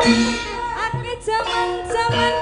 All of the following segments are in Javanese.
Akeh jaman-jaman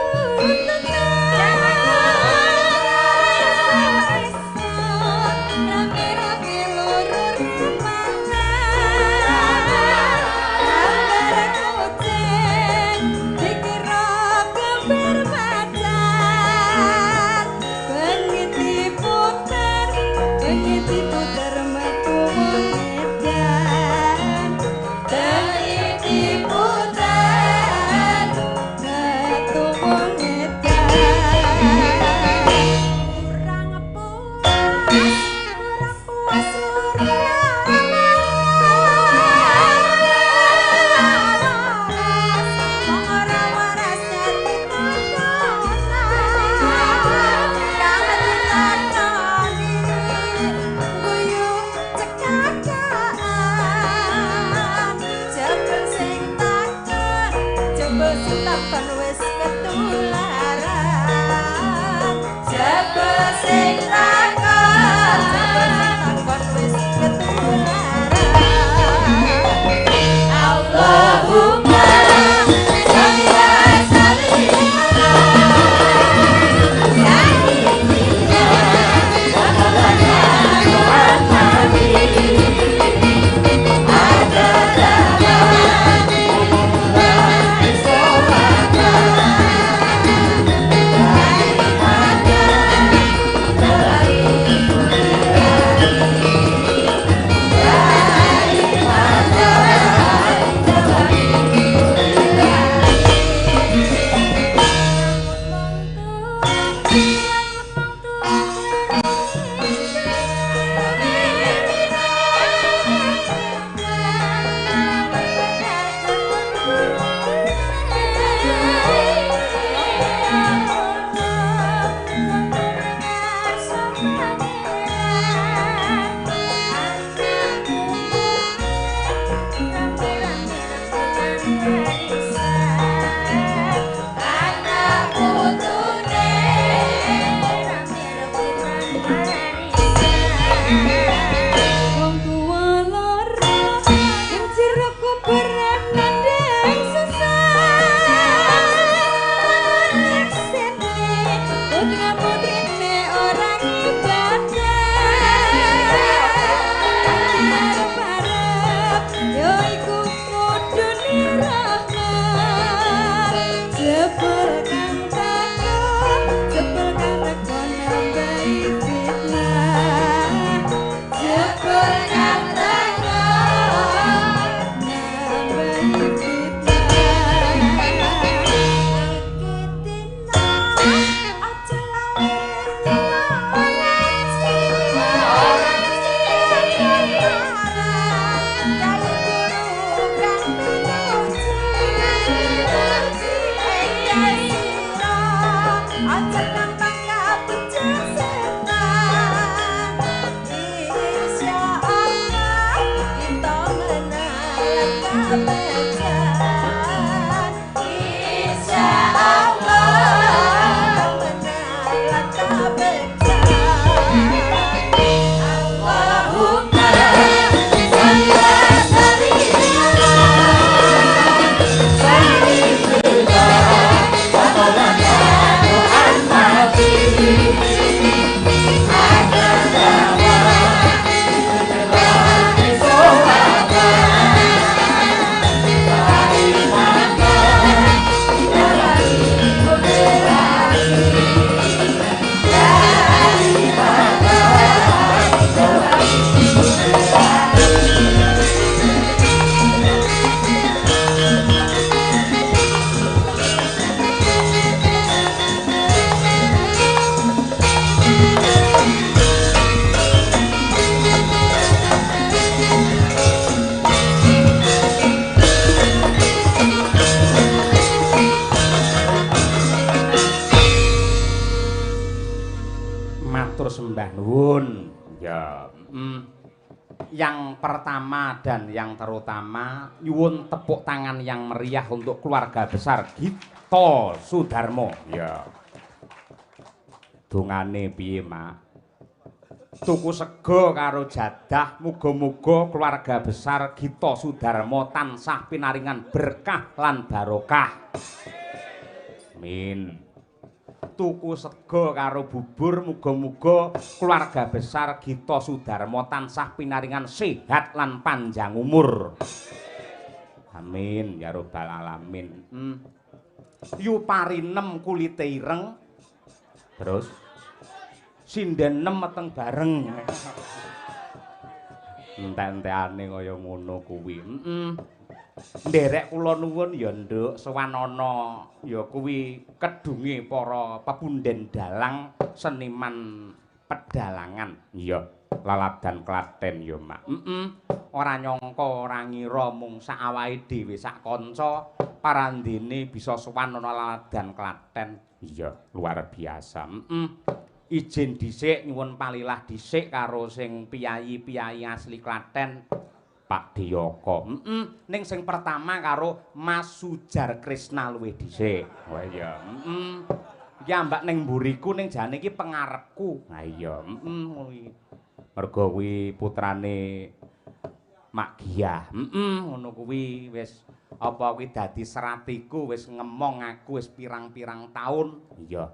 Sembah nuwun. Ya, yang pertama dan yang terutama nyuwun tepuk tangan yang meriah untuk keluarga besar Gito Sudarmo. Ya. Dongane piye, Mak? Tuku sego karo jadah, muga-muga keluarga besar Gita Sudarma tansah pinaringan berkah lan barokah. Amin. Tuku sego karo bubur, muga-muga keluarga besar Gita Sudarma tansah pinaringan sehat lan panjang umur. Amin ya robbal alamin. Yu parinem kulite ireng. Terus sinden nem meteng bareng. Entek-entekane kaya ngono kuwi. Nderek kula nuwun ya, Nduk, sowanana ya kuwi kedunge para pepunden dalang seniman pedalangan. Iya, Laladan Klaten ya, Mak. Ora nyangka, ora ngira mung sak awake dhewe sak kanca parandene bisa sowan ana Laladan Klaten. Iya, luar biasa. Izin dhisik, nyuwun palilah dhisik karo sing piyayi-piyayi asli Klaten, Pak Diyoko. Ning sing pertama karo Mas Sujar Krisna luwih dhisik. Oh iya. Iki ambak ning mburiku ning jane iki pengarepku. Ha iya, ngono iki. Mergo kuwi putrane Mak Giyah. Ngono kuwi wis apa kuwi dadi seratiku, wis ngemong aku wis pirang-pirang taun. Iya.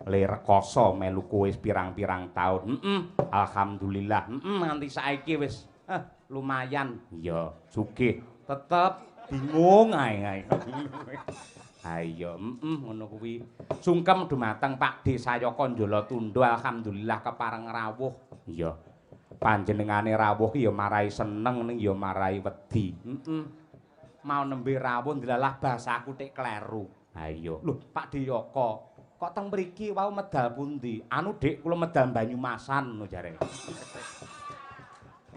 Le rekoso melu kowe wis pirang-pirang taun. Alhamdulillah. Nganti saiki wis lumayan. Iya, sugih. Tetep bingung ae ae. Ha iya, ngono kuwi. Sungkem dumateng Pak D Sayaka Njalatunda, alhamdulillah kepareng rawuh. Iya. Panjenengane rawuh ki ya marai seneng ning ya marai wedi. Mau nembe rawuh ndelalah bahasaku tik kleru. Ha iya. Lho, Pak Diyaka, kok teng mriki wau medal pundi? Anu Dik, kula medal Banyumasan ngono jare.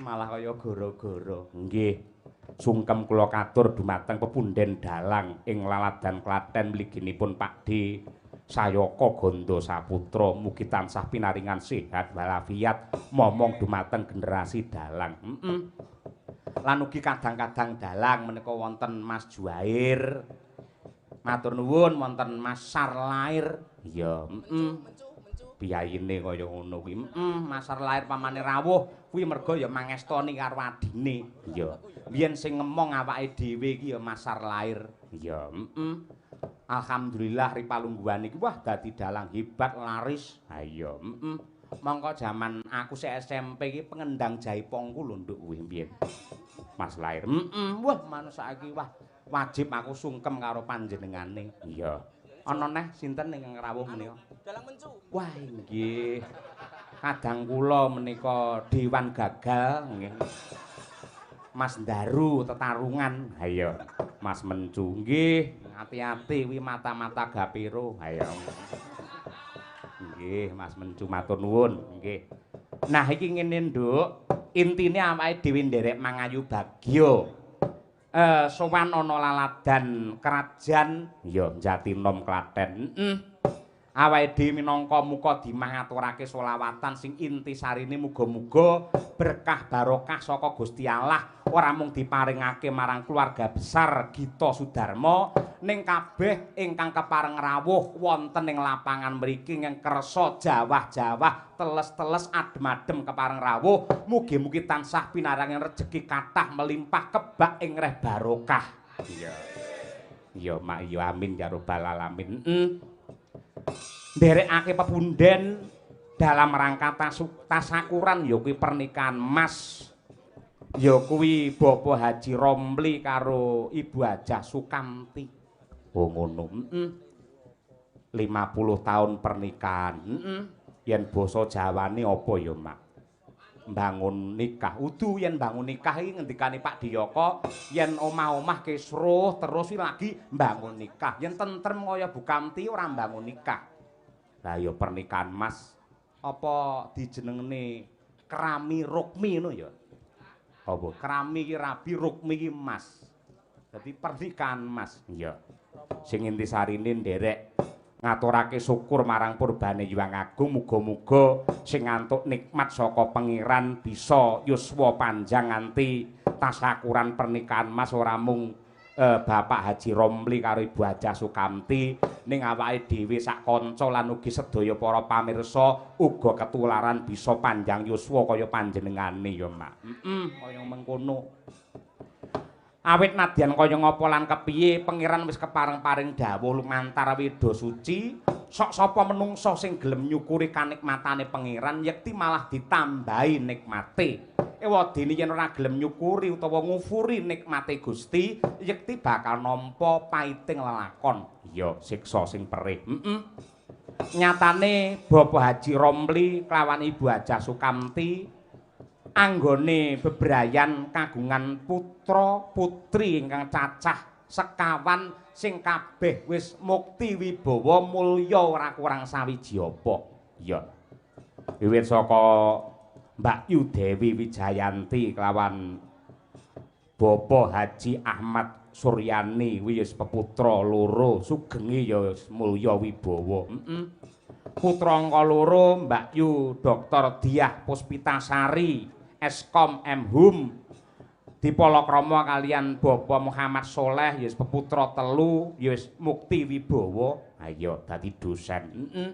Malah kaya goro-goro. Nggih. Sungkem kula katur dumateng pepunden dalang ing Laladan Klaten mliginipun Pak D Sayaka Gondo Saputra, mugi tansah pinaringan sehat walafiat momong dumateng generasi dalang. Lan ugi kadang-kadang dalang menika wonten Mas Juwair. Matur nuwun wonten Mas Sarlair. Iya, Piyayine kaya ngono kuwi. Mas Sarlair pamane rawuh kuwi merga ya mangestoni karo adine. Iya. Biyen sing ngemong awake dhewe iki ya Mas Sarlair. Iya, Alhamdulillah ripalungguhan iki wah dadi dalang hebat laris. Ha iya, Mongko jaman aku sik SMP iki pengendang jaipongku lho nduk kuwi biyen. Mas Lair. Wah manuk saiki wah wajib aku sungkem karo panjenengane. Iya. Ana neh sinten ingkang rawuh menika? Dalang Mencu. Wah inggih. Kadang kula menika dewan gagal nggih. Mas Daru tetarungan. Ha iya. Mas Mencu nggih, ati-ati kuwi mata-mata gapiro. Ha iya. Nggih, Mas Mencu matur nuwun. Nggih. Nah iki ngene, Nduk. Intine awake dhewe nderek mangayu bagya. Sowan ana Laladan Krajan ya Jatinom Klaten. Awake dhewe minangka mukadimah ngaturake selawatan sing intisarine muga-muga berkah barokah saka Gusti Allah ora mung diparingake marang keluarga besar Gita Sudarma ning kabeh ingkang kepareng rawuh wonten ing lapangan mriki ing kersa jawah-jawah teles-teles adem-adem kepareng rawuh mugi-mugi tansah pinaringan rejeki kathah melimpah kebak ing reh barokah. Iya. Iya mak iya amin ya robbal alamin. Nderekake pepunden dalam rangka tasakuran ya kuwi pernikahan Mas ya kuwi Bapak Haji Romli karo Ibu Hajah Sukamti. Oh ngono. 50 tahun pernikahan. Yen basa Jawane apa ya, Mak? Bangun nikah. Udu yen bangun nikah iki ngendikane Pak Diyaka, yen omah-omah kisruh terus lagi bangun nikah. Yen tentrem kaya Bu Kamti ora bangun nikah. Lah ya pernikahan Mas apa dijenengene Krami Rukmi ngono ya? Apa? Krami iki rabi, Rukmi iki mas. Dadi pernikahan Mas. Iya. Sing intisarine nderek ngaturake syukur marang purbane Hyang Agung, muga-muga sing ngantuk nikmat saka Pengiran bisa yuswa panjang nganti tasakuran pernikahan Mas ora mung Bapak Haji Romli karo Ibu Hajah Sukamti Ning awake dhewe sak kanca lan ugi sedaya para pamirsa uga ketularan bisa panjang yuswa kaya panjenengane ya, Mak. Heeh, kaya mengkono. Awit nadyan kaya ngapa lan kepiye pangeran wis kepareng-paring dawuh lumantar Weda Suci, sok sapa menungsa sing gelem nyukuri kanikmatane pangeran yekti malah ditambahi nikmate. Ewadene yen ora gelem nyukuri utawa ngufuri nikmate Gusti, yekti bakal nampa paiting lelakon. Ya, siksa sing perih. Heeh. Nyatane Bapak Haji Romli kelawan Ibu Hajah Sukamti anggone bebrayan kagungan putra putri ingkang cacah sekawan sing kabeh wis mukti wibawa mulya ora kurang sawiji apa. Ya. Wiwit saka Mbak Yu Dewi Wijayanti kelawan Bapak Haji Ahmad Suryani wis peputra loro sugenge ya mulya wibawa. Heeh. Putra angka loro Mbak Yu Dr. Diah Puspitasari Eskom M Hum dipalakrama kalian Bapak Muhammad Soleh ya peputra telu ya mukti wibawa. Ayo dadi dosen. Heeh.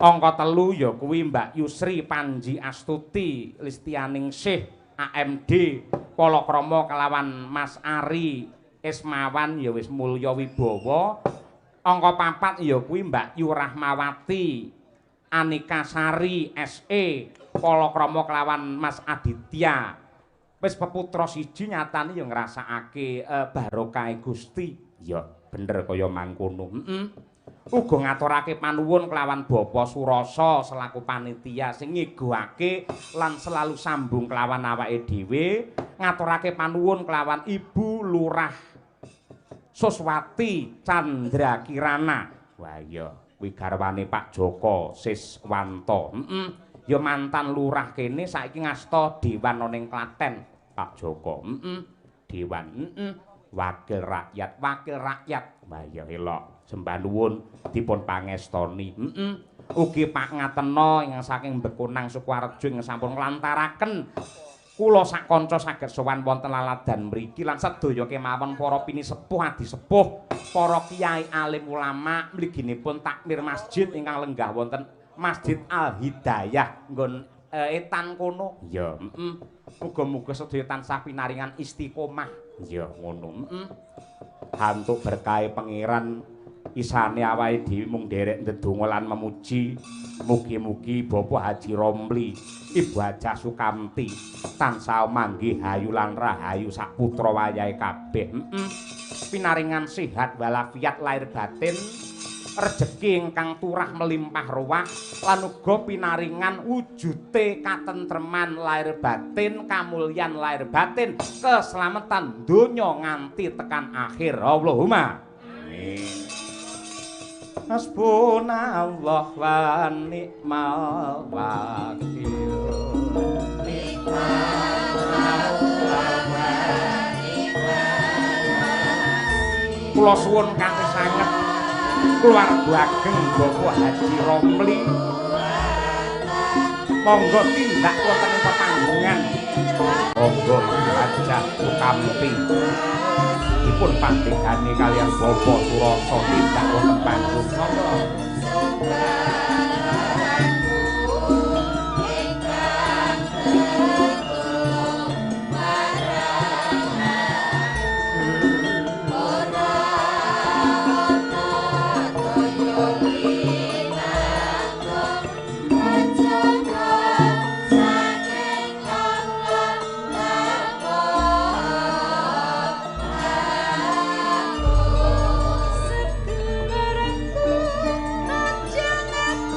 Angka telu ya kuwi Mbak Yusri Panji Astuti Listianingsih AMD palakrama kelawan Mas Ari Ismawan ya wis mulya wibawa. Angka papat ya kuwi Mbak Yu Rahmawati Anika Sari SE palakrama kelawan Mas Aditya. Wis peputra siji nyatane ya ngrasakake barokahe Gusti. Ya bener kaya mangkono. Heeh. Uga ngaturake panuwun kelawan Bapak Surasa selaku panitia sing ngegoake lan selalu sambung kelawan awake dhewe. Ngaturake panuwun kelawan Ibu Lurah Suswati Chandra Kirana. Wah iya, kuwi garwane Pak Joko Siswanto. Heeh. Ya mantan lurah kene saiki ngasta dewan ana ning Klaten, Pak Joko. Heeh. Dewan, heeh. Wakil rakyat, wakil rakyat. Wah iya elok. Sembah nuwun dipun pangestoni. Heeh. Ugi Pak Ngatena ingkang saking Bekonang Sukoharjo ingkang sampun nglantaraken kula sak kanca saged sowan wonten laladan mriki lan sedaya kemawon para pinisepuh adisepuh, para kiai alim ulama mliginipun takmir masjid ingkang lenggah wonten Masjid Al Hidayah nggon etan kono. Iya, heeh. Muga-muga sedaya tansah pinaringan istiqomah. Iya, ngono. Heeh. Hantuk berkahe pangeran isane awake dhewe mung nderek ndedonga lan memuji. Mugi-mugi Bapak Haji Romli, Ibu Hajah Sukamti tansah manggih hayu lan rahayu sak putra wayahe kabeh. Heeh. Pinaringan sehat walafiat lahir batin, rejeki ingkang turah melimpah ruah lan uga pinaringan wujute katentreman lahir batin, kamulyan lahir batin, keselamatan donya nganti tekan akhir. Allahumma amin. Hasbunallah wa ni'mal wakil. Kula suwun kanthi sanget keluarga ageng Bapak Haji Romli, monggo tindak wonten ing pepanggungan. Monggo Ibu Hajah Sukamti dipun pandhegani kaliyan Bapak Surasa tindak wonten panggung. Monggo. Jangan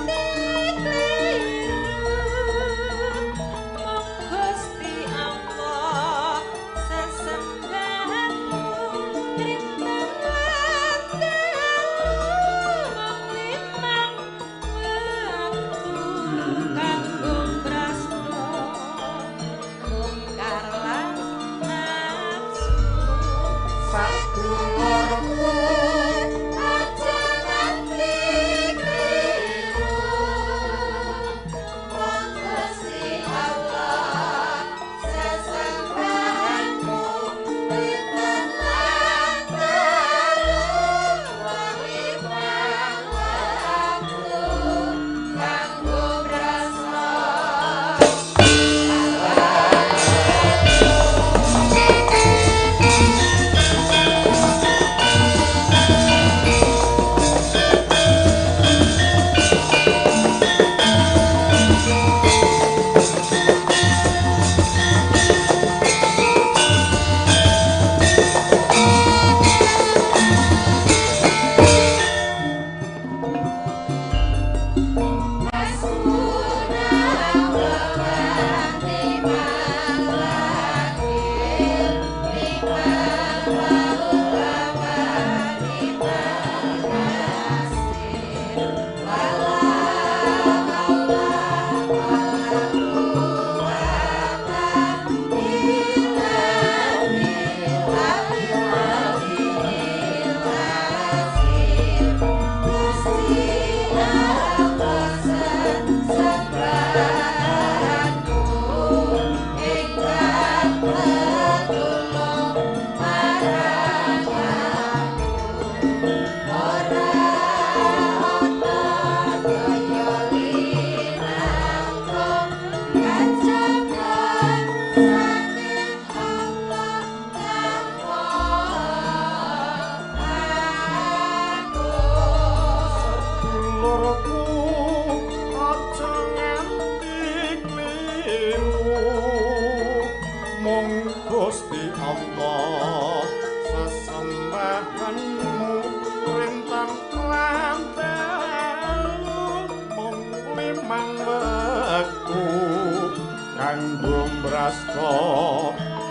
asta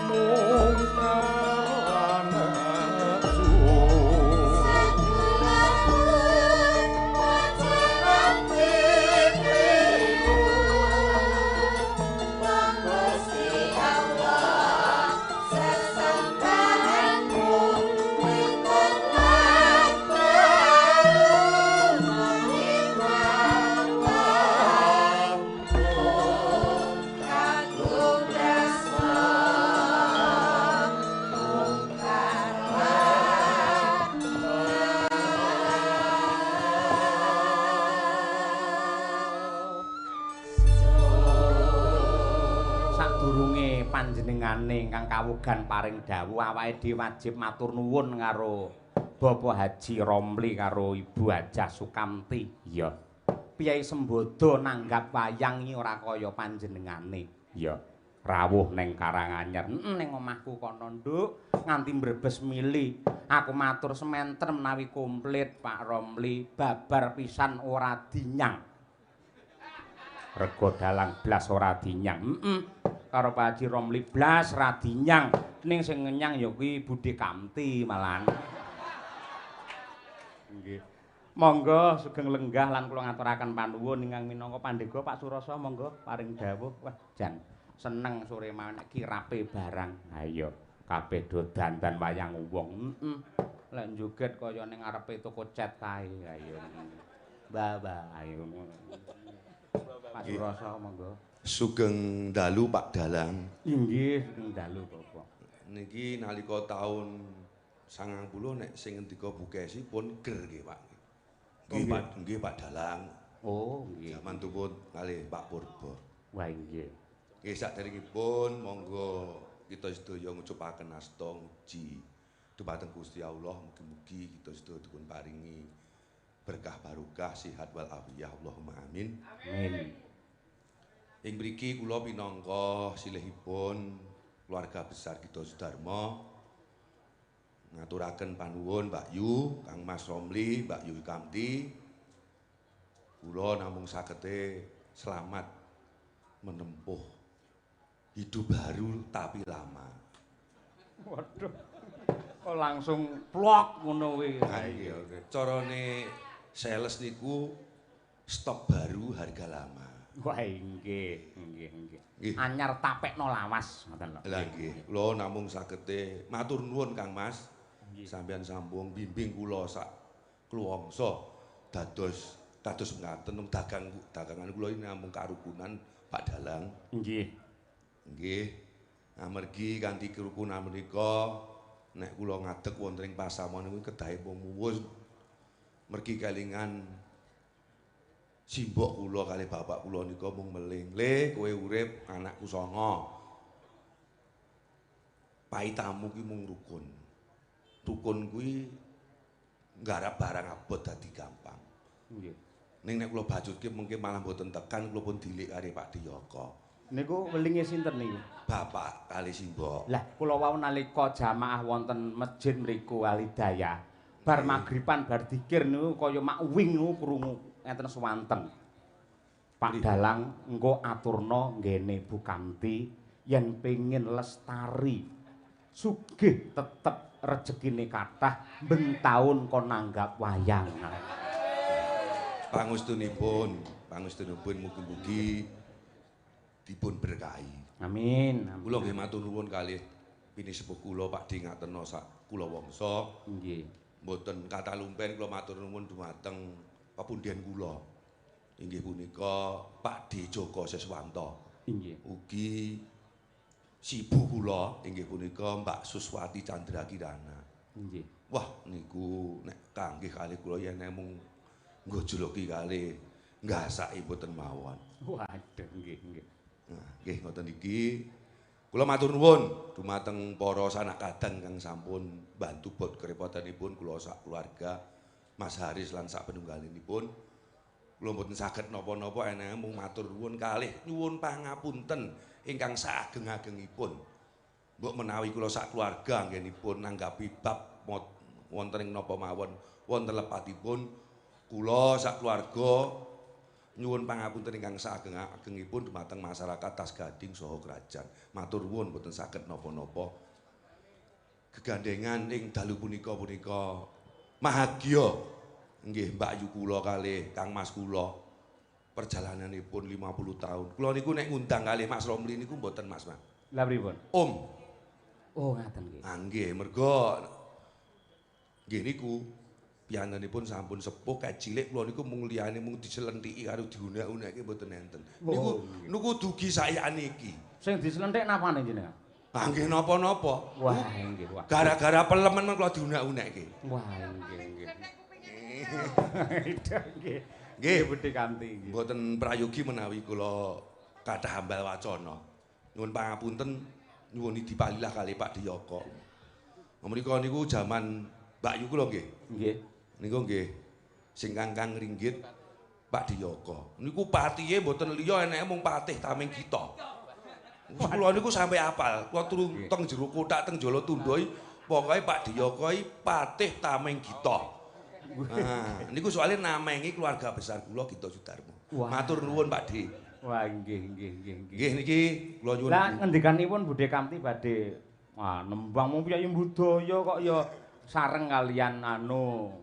mungkar lan nesu. Panjenengane ingkang kawugan paring dawuh awake dhewe wajib matur nuwun karo Bapak Haji Romli karo Ibu Hajah Sukamti. Iya. Piyai Sembodo nanggap wayang iki ora kaya panjenengane. Iya. Rawuh ning Karanganyar. Heeh ning omahku kono, Nduk, nganti mbrebes mili. Aku matur sementen menawi komplit Pak Romli, babar pisan ora dinyang. Rego dalang blas ora dinyang. Heeh. Karo Pak Haji Romli blas ra dinyang, ning sing ngenyang ya kuwi Budhe Kamti malahan. Nggih. Monggo sugeng lenggah lan kula ngaturaken panuwun ingkang minangka pandega Pak Surasa monggo paring dawuh. Wah, jan seneng sore mawon nek kirape barang. Ha iya, kabeh do dandan wayang wong. Heeh. Lek joget kaya ning ngarepe toko cat kae. Ha iya. Mbah, ayo. Pak Surasa monggo. Sugeng dalu Pak Dalang. Inggih, sugeng dalu Bapak. Niki nalika taun 90 nek sing ngendika Bu Kesi pun ger nggih Pak. Nggih Pak, nggih Pak Dalang. Oh, nggih. Jaman tupun kalih Pak Purba. Wah, nggih. Nggih saderengipun monggo kita sedaya ngucupaken asta muji dumateng Gusti Allah, mugi-mugi kita sedaya dipun paringi berkah barokah sehat wal afiyah. Allahumma amin. Amin. Ing mriki kula pinangka silihipun keluarga besar Gita Sudarma ngaturaken panuwun Mbak Yu, Kang Mas Romli, Mbak Yu Kamti. Kula namung sagete selamat menempuh hidup baru tapi lama. Waduh. Kok langsung plok ngono kuwi. Ha iya, carane sales niku stok baru harga lama. Wah nggih, nggih, nggih. Anyar tapekno lawas ngoten lho. Lah nggih, kula namung sagete matur nuwun Kang Mas. Sampeyan sampun bimbing kula sak kluwangsa dados kados ngaten nang dagangan kula ini namung karukunan Pak Dalang. Nggih. Nggih. Amargi kanthi kerukunan menika nek kula ngadeg wonten ing pasamon niku kedahe muwus mergi kelingan simbok kula kali bapak kula nika mung meling, "Le, kowe urip anakku songo. Paitamu ki mung rukun. Rukun kuwi nggarap barang abot dadi gampang." Nggih. Ning nek kula bacutke mengke malah mboten tekan kula pun dilik karo Pak Diyaka. Niku welinge sinten niku? Bapak kali simbok. Lah kula wau nalika jamaah wonten masjid mriku Alidayah, bar magriban bar dikir niku kaya mak wing niku krungu enten swanten. Pak Dalang engko aturna nggene Bu Kamti yen pengin lestari sugih tetep rejekine kathah ben taun kon nanggap wayang. Pangestunipun, pangestunipun mugi-mugi dipun berkahi. Amin. Kula nggih matur nuwun kalih pinisepuh kula Pak D Ngatena sak kula wangsa. Nggih. Mboten katalumpen kula matur nuwun dumateng pepunden kula. Inggih punika Pak D Joko Siswanto. Inggih. Ugi sibu kula inggih punika Mbak Suswati Chandra Kirana. Nggih. Wah niku nek kanggih kalih kula yen namung nggojloki kalih nggasaki mboten mawon. Waduh nggih nggih. Nah, nggih ngoten iki. Kula matur nuwun dumateng para sanak kadang kang sampun bantu bot kerepotanipun kula sak keluarga Mas Haris lan sak penunggalinipun. Kula mboten saged napa-napa enenge mung matur nuwun kalih nyuwun pangapunten ingkang saageng-agengipun. Mbok menawi kula sak keluarga anggenipun nanggapi bab wonten ing napa mawon wonten lepatipun kula sak keluarga Nyuwun pangapunten ingkang saageng-agengipun dumateng masyarakat Tas Gading saha kerajaan. Matur nuwun boten saged napa-napa. Gegandengan ing dalu punika punika mahagya nggih Mbak Yu kula kalih Kang Mas kula. Perjalananipun 50 tahun. Kula niku nek ngundang kalih Mas Romli niku mboten Mas, Mas. Lah pripun? Om. Oh, ngaten nggih. Ah nggih, mergo nggih niku piyantenipun sampun sepuh kae cilik kula niku mung liyane mung diselentiki karo diunek-unekke mboten enten. Niku niku dugi sakjane iki. Sing diselentik napane jenengan? Ah nggih napa-napa. Wah, nggih. Wah. Gara-gara pelemen kula diunek-unekke. Wah, nggih nggih. Nggih. Nggih, Budhe Kamti nggih. Mboten prayogi menawi kula kathah ambal wacana. Nyuwun pangapunten, nyuwun dipalilah kali Pak Diyoko. Mriku niku jaman Mbak Yu kula nggih. Nggih. Niku nggih sing kangkang ringgit Pak Diyoko. Niku patihe mboten liya eneke mung patih Tameng Gita. Kula niku sampe apal. Kula turu teng jero kothak teng Jolotundha pokoke Pak Diyoko iki patih Tameng Gita. Nah, niku soalnya namengi keluarga besar kula Gita Sudarmo. Matur nuwun Pak D. Wah, nggih nggih nggih nggih. Nggih niki kula nyuwun. Lah ngendikanipun Budhe Kamti badhe wah nembang mung piyayi budaya kok ya sareng kalian anu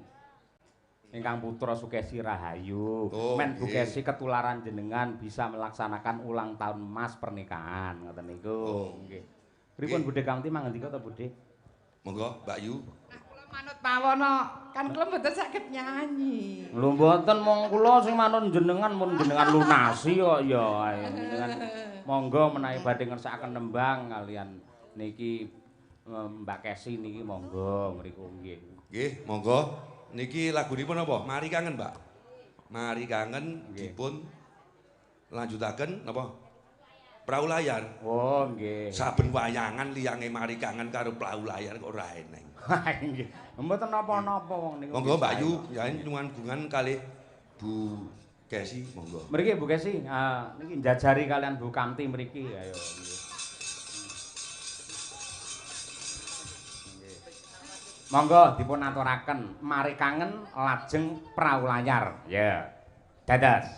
ingkang putra Sukesi Rahayu. Oh, men Bu Kesi ketularan jenengan bisa melaksanakan ulang tahun emas pernikahan ngoten niku. Oh. Nggih. Pripun Budhe Kamti mangendika ta Budhe? Monggo Mbak Yu. Manut mawon kan kula mboten saged nyanyi. Lho mboten mong kula sing manut jenengan mun jenengan lunasi kok ya ayo jenengan monggo menawi badhe ngersakaken nembang kalian niki Mbak Kesi niki monggo mriku nggih. Nggih, monggo. Niki lagunipun apa? Mari Kangen, Mbak. Mari Kangen dipun lanjutaken napa? Prau Layar. Oh, nggih. Saben wayangan liyange Mari Kangen karo Prau Layar kok ora eneng. Nggih. Mboten napa-napa wong niku. Monggo Mbak Yu, ya nyuwun kalih Bu Kesi, monggo. Mriki Bu Kesi, niki njajari kalian Bu Kamti mriki, ayo nggih. Monggo dipun aturaken Mari Kangen lajeng Prau Layar. Ya. Dados.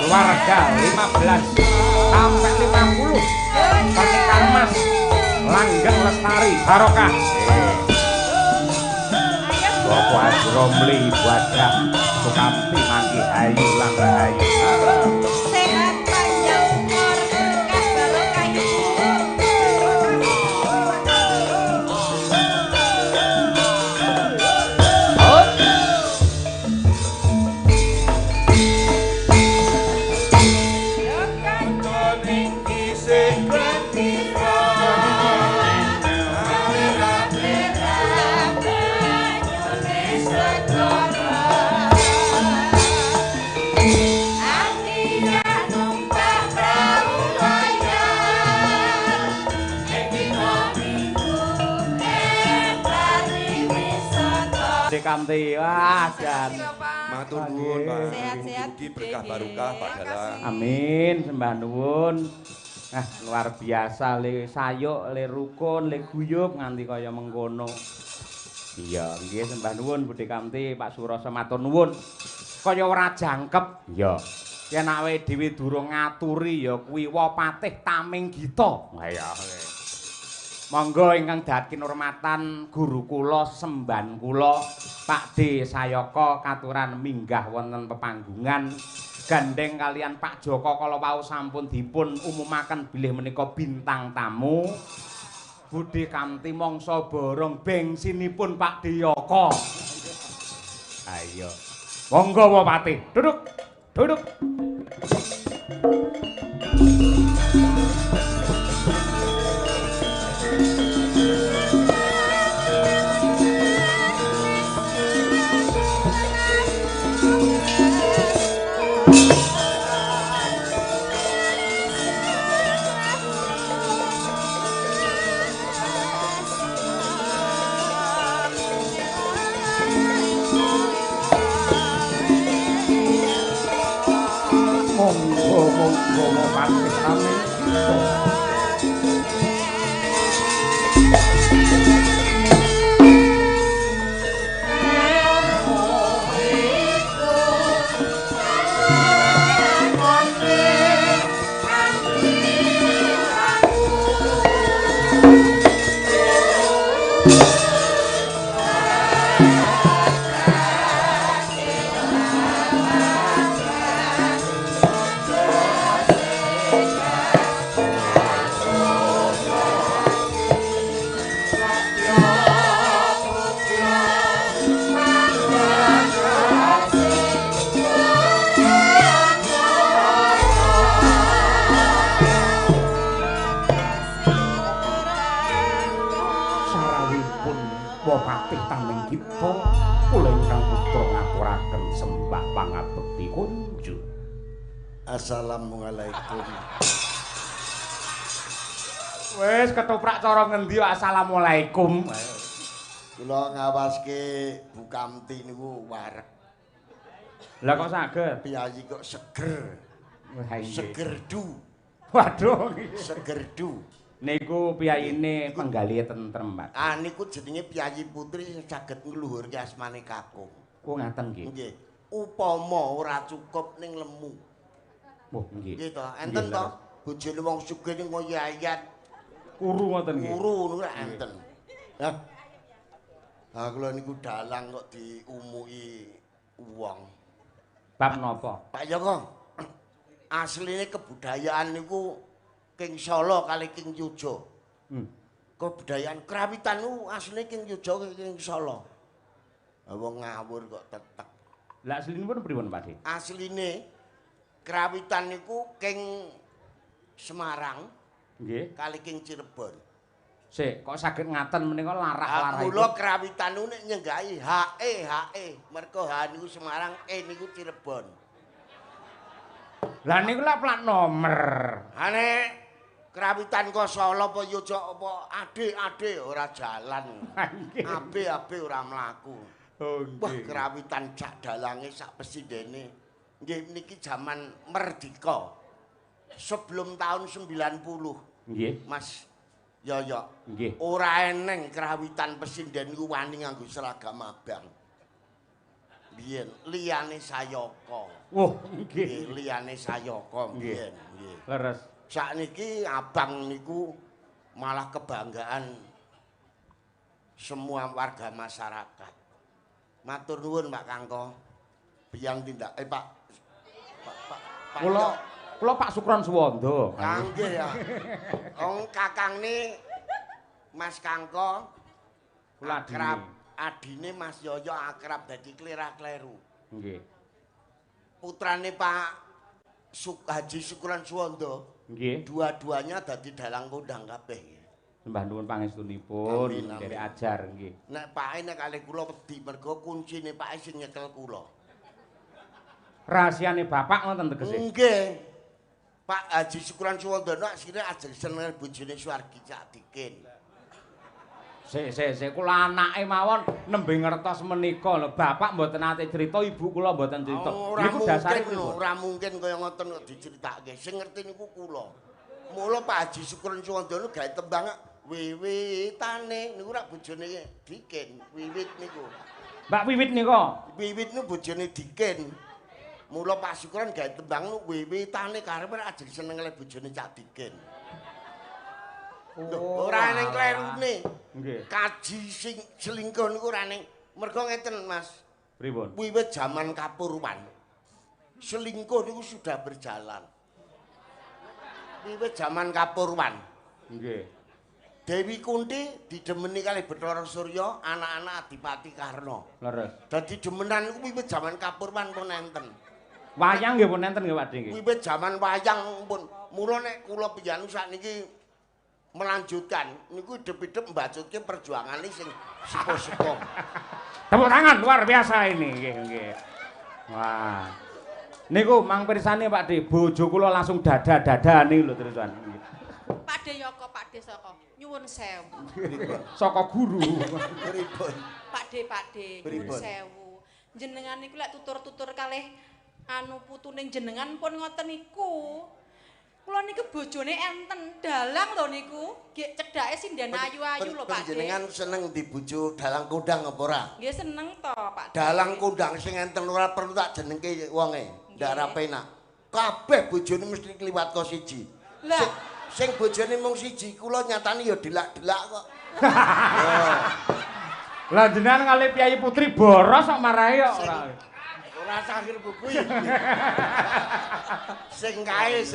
Keluarga 15 sampai 50 pernikahan mas langgeng lestari barokah. Bapak Haji Romli Ibu Hajah Sukamti mangki hayu lan rahayu. Sehat panjang umur berkah barokah ibu. Kamti, wah jan. Matur nuwun Pak. Sehat-sehat. Mugi berkah barokah Pak Dalang. Amin, sembah nuwun. Ah, luar biasa le sayuk, le rukun, le guyub nganti kaya mengkono. Iya, nggih sembah nuwun Budhe Kamti, Pak Surasa matur nuwun. Kaya ora jangkep. Iya. Yen awake dhewe durung ngaturi ya kuwi wapatih Tameng Gita. Wah ya. Monggo ingkang dahat kinurmatan guru kula semban kula Pak D Sayaka katuran minggah wonten pepanggungan gandeng kalian Pak Joko kala wau sampun dipun umumaken bilih menika bintang tamu Budhe Kamti mangsa borong bensinipun Pak Diyaka. Ayo. Monggo Wapati, duduk. Duduk. Muga-muga patih amin kita. Assalamualaikum. Wis ketoprak cara ngendi assalamualaikum. Kula ngawaske Bu Kamti niku wareg. Lah kok saged? Piyayi kok seger. Segerdu. Waduh, segerdu. Niku piyayine penggalihe tentrem, Pak. Ah niku jenenge piyayi putri sing saged ngluhurke asmane kakung. Ku ngaten nggih. Nggih. Upama ora cukup ning lemu. Wah, nggih. Nggih to, enten to bojone wong sugih ning kaya ayat. Kuru ngoten nggih. Kuru niku lak enten. Hah. Ha kula niku dalang kok diumuki wong. Bab napa? Pak Joko. Asline kebudayaan niku King Solo kali King Yuja. Kebudayaan krawitan niku asline King Yuja King Solo. Ha wong ngawur kok tetek. Lah aslinipun pripun, Pak De? Asline krawitan niku King Semarang nggih kali King Cirebon. Sik, kok saged ngaten menika larah-larah. Mula krawitan niku nek nyenggahi HE HE, mergo H niku Semarang, E niku Cirebon. Lah niku lak plat nomor. Ha nek krawitan kok Solo apa Yogya apa ade ade ora jalan. AB AB ora mlaku. Oh nggih. Wah krawitan sak dalange sak pesindene. Nggih niki jaman merdeka. Sebelum tahun 90. Nggih. Mas Yoyo. Nggih. Ora eneng krawitan pesinden niku wani nganggo seragam abang. Biyen liyane Sayaka. Wah, nggih. Liyane Sayaka biyen. Nggih. Leres. Sakniki abang niku malah kebanggaan semua warga masyarakat. Matur nuwun Pak Kangko. Biyang tindak Pak Pak kula Pak Sukron Suwondo. Nggih ya. Wong kakangne Mas Kangko kula akrab adine Mas Yoyo akrab dadi klera-kleru. Nggih. Putrane Pak Haji Sukron Suwondo. Nggih. Dua-duanya dadi dalang kondang kabeh. Sembah nuwun pangestunipun, nderek ajar nggih. Nek pake nek kalih kula wedi mergo kuncine pake sing nyekel kula. Rahasiane bapak ngoten tegese. Nggih. Pak Haji Sukron Suwandono asline ajeng seneng bojone Suwargi Cak Dikin. Sik sik sik kula anake mawon nembe ngertos menika lho. Bapak mboten nate crita, ibu kula mboten crita. Niku dasare pripun? Ora mungkin kaya ngoten kok dicritakake. Sing ngerti niku kula. Mula Pak Haji Sukron Suwandono gawe tembang wiwitane niku rak bojone Dikin, Wiwit niku. Mbak Wiwit nika. Wiwit niku bojone Dikin. Mula Pak Sukron gawe tembang wiwitane karepe ajeng seneng le bojone Cak Dikin. Oh, ora eneng klerune. Nggih. Kaji sing selingkuh niku ora eneng. Mergo ngeten, Mas. Pripun? Wiwit jaman Kapurwan. Selingkuh niku sudah berjalan. Wiwit jaman Kapurwan. Nggih. Dewi Kunti didemeni kalih Bathara Surya, anak-anak Adipati Karna. Leres. Dadi demenan niku wiwit jaman Kapurwan pun enten. Wayang nggih pun enten nggih Pak nggih. Wiwit jaman wayang pun. Mula nek kula piyanu sakniki melanjutkan niku hidup-hidup mbacutke perjuangane sing sepuh-sepuh. Tepuk tangan luar biasa ini nggih nggih. Wah. Niku mang pirsane Pak De, bojo kula langsung dada-dada niku lho terusan. Pak De Yoko, Pak De saka nyuwun sewu. Saka guru. Pripun? Pak De, Pak De, nyuwun sewu. Jenengan niku lek tutur-tutur kalih Anu putune jenengan pun ngoten niku. Kula niku bojone enten dalang lho niku. Nggih cedhake sinden ayu-ayu lho Pak. Panjenengan seneng dibojo dalang kondang apa ora? Nggih seneng to Pak. Dalang kondang sing enten ora perlu tak jenengke wonge. Ndak ora penak. Kabeh bojone mesti kliwat ko siji. Lah sing bojone mung siji kula nyatane ya delak-delak kok. Lah jenengan kali Piyayi Putri boros kok marahi kok ora. Ora sakhir buku iki. Sing kae.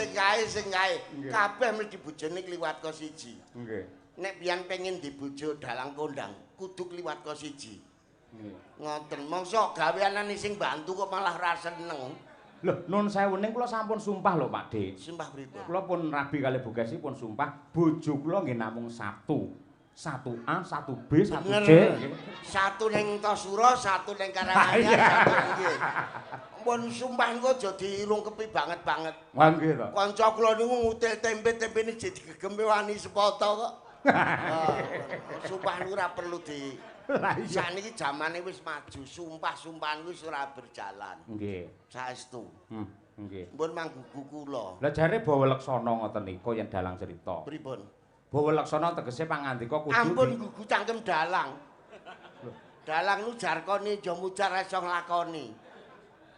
Kabeh mesti bojone kliwat ko siji. Nggih. Nek pian pengin dibojo dalang kondang, kudu kliwat ko siji. Nggih. Ngoten, mongso gaweanane sing bantu kok malah ra seneng. Lho, nun sewu ning kula sampun sumpah lho Pak Dik. Sumpah pripun? Kula pun rabi kali Bu Kesi pun sumpah bojo kula nggih namung satu. 1A, 1B, 1C. Satu ning Tosuro, satu ning Karanganyar, satu nggih. Pun sumpah niku aja dirungkepi banget-banget. Wah nggih to. Kanca kula niku ngutil tempe-tempene jek digegeme wani sepoto kok. Sumpah niku ora perlu di. Sakniki jamane wis maju, sumpah-sumpahan wis ora berjalan. Nggih. Saestu. Nggih. Mpun manggugu kula. Lah jare bawa leksana ngoten niku yen dalang cerita. Pripun? Bawa leksana tegese pangandika kudu ampun gugu cangkem dalang. Dalang nu jarkone aja mujar iso nglakoni.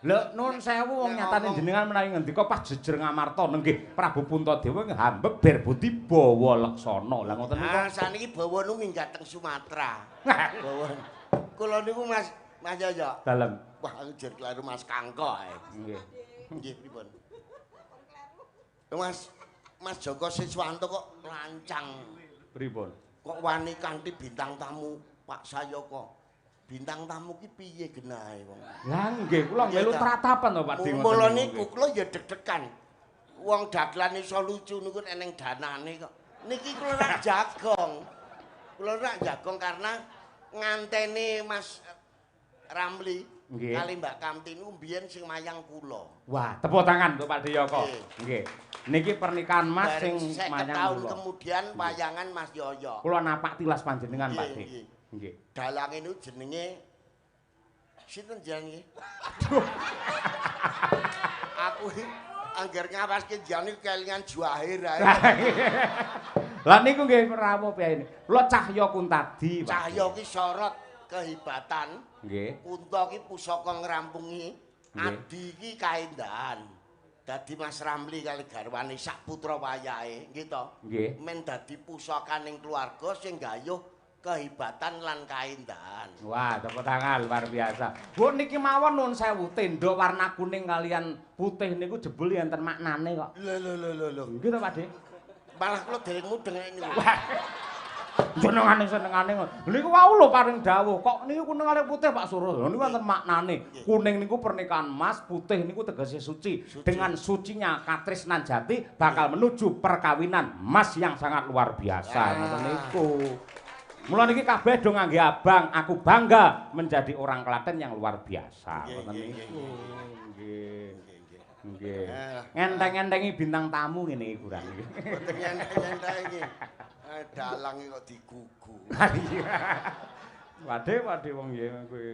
Lho nun sewu wong nyatane jenengan menawi ngendika pas jejer Ngamarta nenggih Prabu Puntadewa hambeb ber budi bawa leksana. Lah ngoten niku. Ah saniki bawa nu minggat teng Sumatera. Bawa. Kula niku Mas Mas Yoyo. Dalem. Wah jer kleru Mas Kangko ae. Nggih. Nggih pripun? Mas Mas Joko Siswanto kok lancang. Pripun? Kok wani kanthi bintang tamu Pak Sayoko. Bintang tamu ki piye genahe wong? Lah nggih kula melu tratapan to Pak Dik. Mula niku kula ya deg-degan. Wong dagelan iso lucu niku eneng danane kok. Niki kula rak jagong. Kula rak jagong karena ngantene Mas Ramli kali Mbak Kamti niku mbiyen sing mayang kula. Wah, tepuk tangan untuk Pak Diyoko. Nggih. Niki pernikahan Mas sing mayang kula. Tahun kemudian wayangan Mas Yoyo. Kula napak tilas panjenengan Pak Dik. Nggih. Dalange niku jenenge sinten jenenge? Aku angger ngawaske jenenge kelingan Juwahir ae. Lah niku nggih rawuh piye. Kula Cahya Kuntadi, Pak. Cahya ki sorot kehebatan. Nggih. Kunta ki pusaka ngrampungi, adi ki kaendahan. Dadi Mas Ramli kali garwane sak putra wayahe, nggih to? Nggih. Men dadi pusakaning keluarga sing gayuh kehebatan lan kaendahan. Wah, tepuk tangan luar biasa. Bu niki mawon nuwun sewu, tenda warna kuning kalian putih niku jebul enten maknane kok. Lho lho lho lho. Nggih to, Pak Dik? Malah kula dereng mudeng niku. Jenengane senengane ngono. Niku wau lho paring dawuh, kok niku kuning kalih putih Pak Suro. Lho niku wonten maknane. Kuning niku pernikahan mas, putih niku tegese suci. Dengan sucinya katresnan jati bakal menuju perkawinan mas yang sangat luar biasa. Ngoten niku. Mula niki kabeh do ngangge abang, aku bangga menjadi orang Klaten yang luar biasa. Ngoten niku. Nggih. Nggih. Ngenteng-entengi bintang tamu ngene iki kurang iki. Mboten ngenteng-entengi. Dalang kok digugu. Wadhe wadhe wong nggih kowe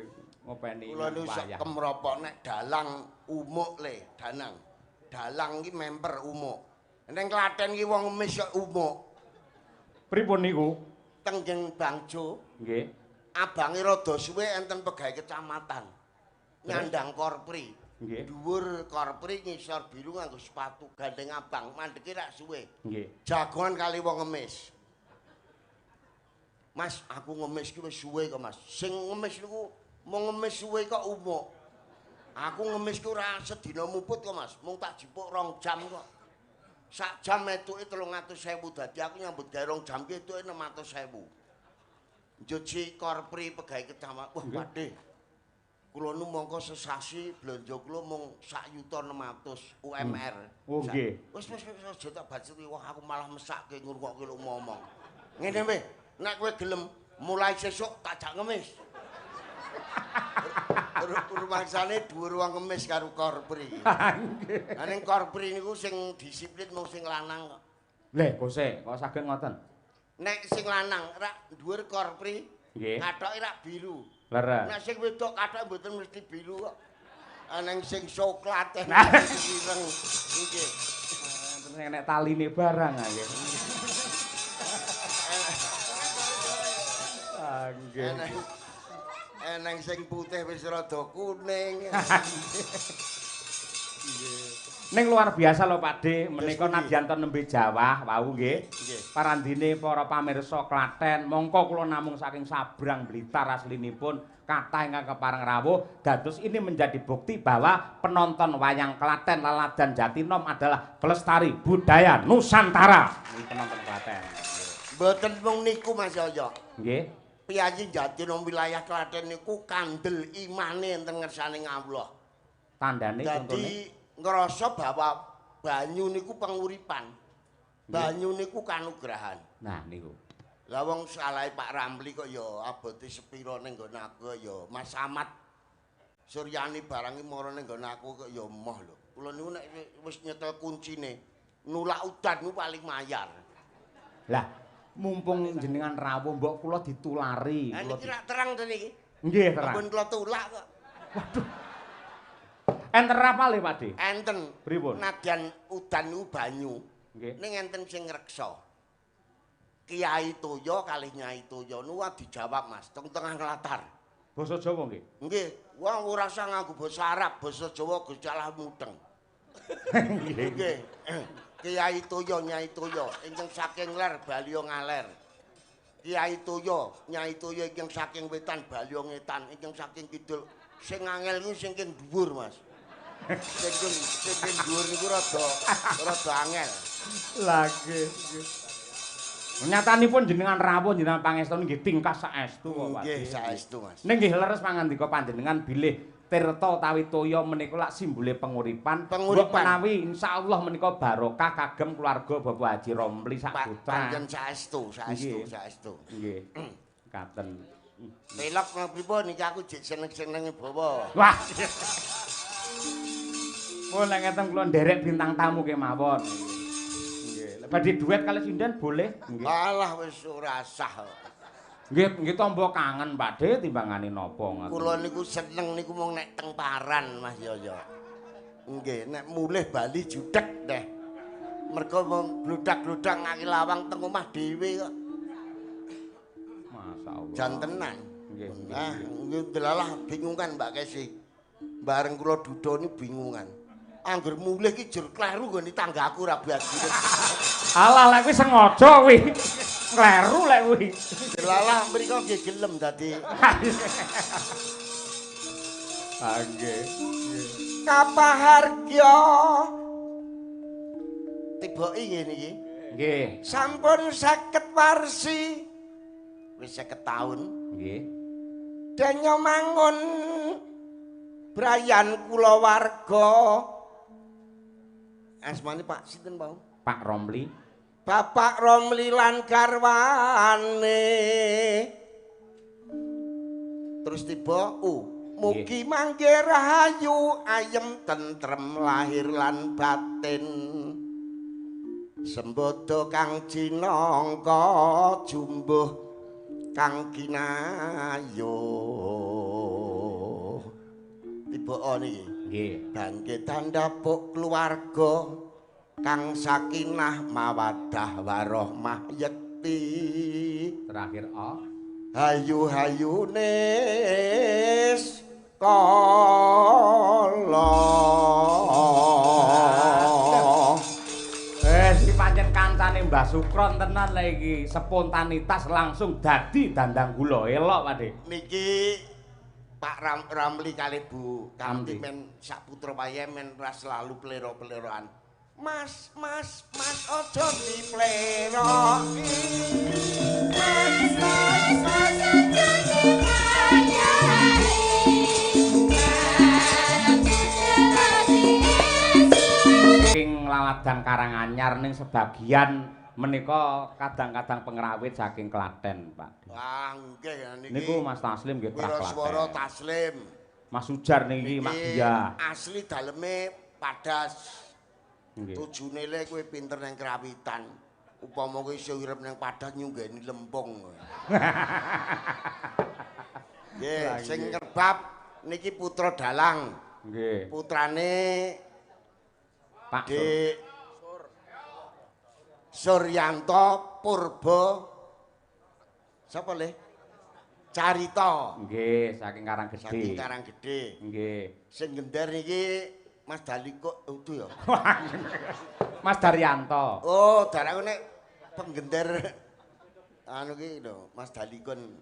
ngopeni. Kula niku sak kemropok nek dalang umuk le, danang. Dalang iki memper umuk. Ning Klaten iki wong ngemis kok umuk. Pripun niku? Tenggeng Bangjo. Nggih. Abange rada suwe enten pegawai kecamatan. Nyandang korpri. Nggih. Dhuwur korpri ngisor biru nganggo sepatu gandeng abang, mandeke rak suwe. Nggih. Jagongan kali wong ngemis. Mas, aku ngemis ki wis suwe kok, Mas. Sing ngemis niku mung ngemis suwe kok umuk. Aku ngemis ki ora sedina muput kok, Mas. Mung tak jipuk 2 jam kok. Sak jam etuke 300.000, dadi aku nyambut gawe 2 jam ki etuke 600.000. Njoji korpri pegawai kecamatan. Wah, padhe. Kula nu mongko sesasi blonjo kula mung 1.600.000 UMR. Oh nggih. Wis wis wis aja tak baceti, wah aku malah mesake ngrungokke lho ngomong. Ngene weh, nek kowe gelem mulai sesuk tak jak ngemis. Rumangsane dhuwur wong ngemis karo korpri. Nggih. Lah ning korpri niku sing disiplin mung sing lanang kok. Leh, kose kok saged ngoten? Nek sing lanang rak dhuwur korpri, nggih. Kathoke rak biru. Leres. Nek sing wedok kathoke mboten mesti biru kok. Eneng sing soklat, eneng sing ireng. Nggih. Enten sing enek taline barang nggih. Ah nggih. Eneng sing putih wis rada kuning. Nggih. Ning luar biasa lho Pak De, menika nadyan to nembe jawah wau nggih. Parandine para pamirsa Klaten, mongko kula namung saking Sabrang Blitar aslinipun kathah ingkang kepareng rawuh, dados ini menjadi bukti bahwa penonton wayang Klaten Laladan Jatinom adalah pelestari budaya Nusantara. Niki penonton Klaten. Mboten mung niku Mas Yoyo. Nggih. Piyayi Jatinom wilayah Klaten niku kandel imane enten ngersane Allah. Tandane contone ngrasa bahwa banyu niku penguripan. Banyu niku kanugrahan. Nah niku. Lah wong salahe Pak Ramli kok ya abote sepira ning nggon aku ya Mas Samad Suryani barang iki mara ning nggon aku kok ya emoh lho. Kula niku nek wis nyetel kuncine nulak udan niku paling mayar. Lah mumpung jenengan rawuh mbok kula ditulari. Lah niki rak terang to niki. Nggih terang. Ampun kula tulak kok. Waduh. Enten rapale Pak De? Enten. Pripun? Nadyan udan niku banyu. Nggih. Ning enten sing ngreksa. Kiai Toyo kalih Nyai Toyo niku dijawab Mas, teng tengah latar. Basa Jawa nggih? Nggih. Wong ora usah nganggo basa Arab, basa Jawa Gusti Allah mudeng. Nggih. Nggih. Kiai Toyo, Nyai Toyo ingkang saking ler baliya ngaler. Kiai Toyo, Nyai Toyo ingkang saking wetan baliya ngetan, ingkang saking kidul sing angel niku sing king dhuwur Mas. Sing dhuwur niku rada angel. Lah nggih. Nyatanipun jenengan rawuh jenengan pangestu nggih tingkah saestu kok Pak. Nggih saestu Mas. Ning nggih leres pangandika panjenengan bilih tirta utawi toya menika lak simbole penguripan. Penguripan. Menawi insyaallah menika barokah kagem keluarga Bapak Haji Romli sak putra. Panjen saestu, saestu, saestu. Nggih. Katen. Pelok pripun niki aku jek seneng-senenge bawa. Wah. Pun lek ngeten kula nderek bintang tamu kemawon. Nggih. Lek badhe duet kalih sinden boleh? Nggih. Alah wis ora sah. Nggih, nggih tombo kangen Pak De timbangane napa ngoten. Kula niku seneng niku mung nek teng paran Mas Yoyo. Nggih, nek mulih bali judeg deh. Mergo mung bludak-bludak ngaki lawang teng omah dhewe kok. Masyaallah. Jan tenan. Nggih. Nah, nggih delalah bingungan Mbak Kesi. Bareng kula duda niku bingungan. Angger mulih ki jur kleru nggone tanggaku ra biasa. Alah lek kuwi sengaja kuwi. Kleru lek kuwi. Delalah mriko nggih gelem dadi. Ah nggih. Kapahargya. Tibake ngene iki. Nggih. Sampun 50 warsi. Wis 50 taun. Nggih. Denyo mangun brayan kulawarga. Asmane Pak sinten wau? Pak Romli. Bapak Romli lan garwane. Terus tiba U. Mugi mangke rahayu ayem tentrem lahir lan batin. Sembodo kang cinangka jumbuh kang kinayuh. Tiba O niki. Nggih. Bangkit tandapuk keluarga kang sakinah mawaddah warohmah yekti. Terakhir O. Hayu hayunis kala. Iki pancen kancane Mbah Sukron tenan lha iki, spontanitas langsung dadi dandang gula. Elok Pak De. Niki Pak Ramli kali Bu Kamti men sak putra wae men ra selalu plero-pleroan. Mas, mas, mas aja dipleroki. Mas, mas, mas aja dipleroki. Ing Laladan Karanganyar ning sebagian menika kadang-kadang pengrawit saking Klaten, Pak. Wah, nggih niki. Niku Mas Taslim nggih trah Klaten. Wiraswara Taslim. Mas Ujar niki Mak Gia. Asli daleme Padas. Nggih. Tujune le kowe pinter nang krawitan. Upama kowe iso urip nang Padas nyunggeni lempung. Nggih, sing ngerbab niki putra dalang Nggih. Putrane Pak Dik Suryanto Purba sapa le? Carita. Nggih, saking Karanggede. Saking Karanggede. Nggih. Sing gender niki Mas Daliko udu ya. Mas Daryanto. Oh, darakku nek penggender anu ki lho, Mas Dalikon.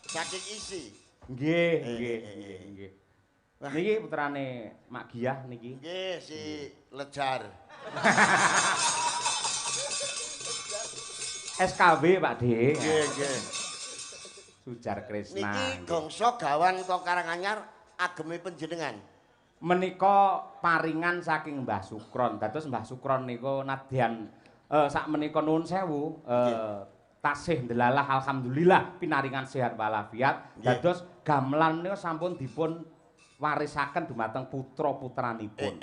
Saking isi. Nggih, nggih, nggih, nggih. Niki putrane Mak Giyah niki. Nggih, si Lejar. SKW Pak Dik. Nggih, nggih. Sujar Krisna. Niki gongso gawan kok Karanganyar ageme panjenengan. Menika paringan saking Mbah Sukron. Dados Mbah Sukron niku nadyan sak menika nuwun sewu tasih ndelalah alhamdulillah pinaringan sehat walafiat. Dados gamelan menika sampun dipun warisaken dumateng putra-putranipun.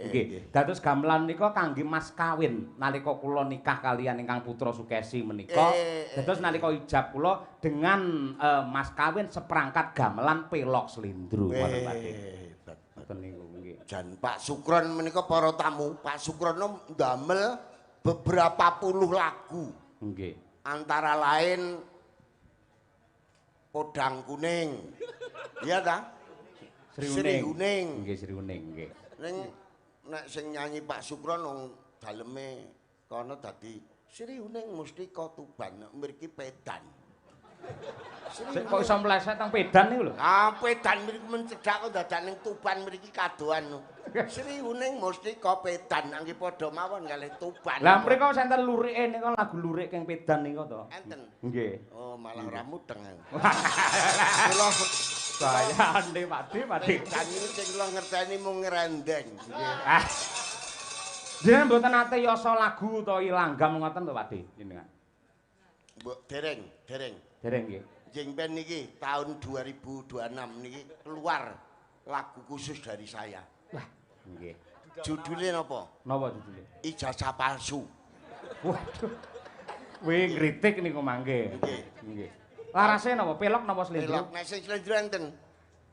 Nggih. Dados gamelan menika kangge mas kawin nalika kula nikah kaliyan ingkang putra Sukesi menika. Dados nalika ijab kula dengan mas kawin seperangkat gamelan pelok slendro ngoten Pak Dik. Ngoten niku nggih. Jan Pak Sukron menika para tamu, Pak Sukron ndamel beberapa puluh lagu. Nggih. Antara lain Podang Kuning. Iya ta? Sri Uning. Nggih, Sri Uning nggih. Ning nek sing nyanyi Pak Sukron wong daleme kono dadi Sri Uning Mustika Tuban mriki Pedan. Kok iso mleset teng Pedan niku lho? Ah, Pedan mriki mencedak kok dadak ning Tuban mriki kadohan. Sri Uning Mustika Pedan nangge padha mawon kalih Tuban. Lah mriko enten lurike nika lagu lurik keng Pedan nika to. Enten. Nggih. Oh, malah ora mudeng aku. Kula bayane Pak Dik, Pak Dik. Pedan niku sing kula ngerteni mung ngrendeng. Nggih. Ah. Jenengan mboten nate yasa lagu utawa langgam ngoten to Pak Dik jenengan? Mbok dereng, dereng. Dereng nggih. Jeng ben niki tahun 2026 niki keluar lagu khusus dari saya. Wah, nggih. Judulnya napa? Napa judulnya? Ijazah palsu. Waduh. Wih ngritik niku mangke. Nggih. Nggih. Larase napa? Pelok napa slendro? Pelok nek sing slendro enten.